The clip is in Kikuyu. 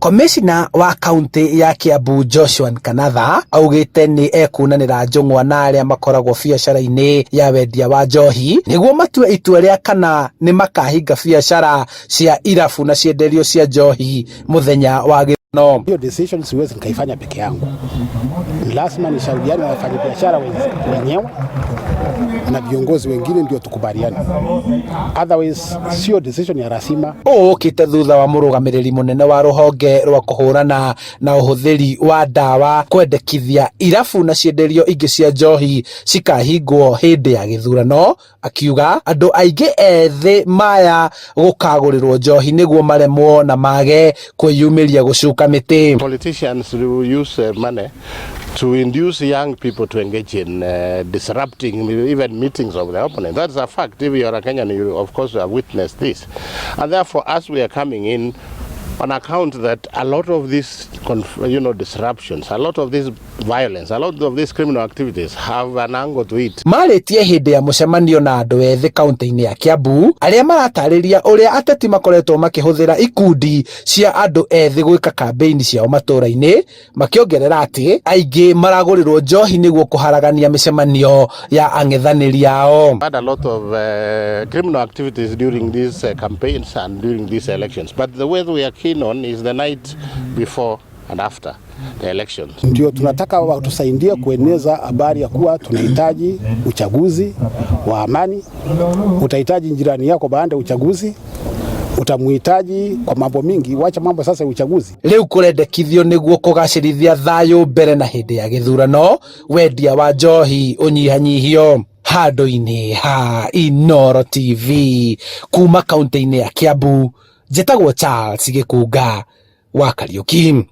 Komishna wa kaunti ya Kiambu Joshua Nkanatha augĩte nĩ ekunanĩra njũng'wa na arĩa makoragwo biacara-inĩ ya wendia wa njohi nĩguo matue itua rĩa kana nĩ makahinga biacara cia irabu na cienderio cia njohi mũthenya wa gĩthurano. Hiyo decision siwezi nikaifanya peke yangu, lazima nishauriane na wafanyabiashara wenyewe na viongozi wengine ndio tukubaliane, otherwise sio decision ya lazima. Ũũ ũkĩte thutha wa mũrũgamĩrĩri mũnene wa rũhonge rwa kũhũrana na ũhũthĩri wa ndawa kwendekithia irabu na cienderio ingĩ cia njohi cikahingwo hĩndĩ ya gĩthurano, akiuga andũ aingĩ ethĩ maya gũkagũrĩrwo njohi nĩguo maremwo na mage kwĩyumĩria gũcuka mĩtĩ. Politicians will use money to induce young people to engage in disrupting even meetings of the opponent. That's a fact. If you are a Kenyan, you of course have witnessed this. And therefore, as we are coming in, on account that a lot of these disruptions, a lot of this violence, a lot of these criminal activities have an angle to it. Marĩtie hĩndĩ ya mũcemanio na andũ ethĩ kaunti-inĩ ya Kiambu arĩa maratarĩria ũrĩa ateti makoretwo makĩhũthĩra ikundi cia andũ ethĩ gwĩka kambĩini ciao matũũra-inĩ, makĩongerera atĩ aingĩ maragũrĩrwo njohi nĩguo kũharagania mĩcemanio ya ang'ethanĩri ao. Had a lot of criminal activities during these campaigns and during these elections. But the way we are keen on is the night before and after the elections. Ndio tunataka watusaidie kueneza habari ya kuwa tunahitaji uchaguzi wa amani. Utahitaji jirani yako baada ya uchaguzi, utamuhitaji kwa mambo mingi. Wacha mambo sasa ya uchaguzi. Rĩu kũrendekithio nĩguo kũgacĩrithia thayũ mbere na hĩndĩ ya gĩthurano, wendia wa njohi ũnyihanyihio. Handũ-inĩ ha Inooro TV kuma kaunti-inĩ ya Kiambu, njĩtagwo Charles Gĩkunga wa Kariuki.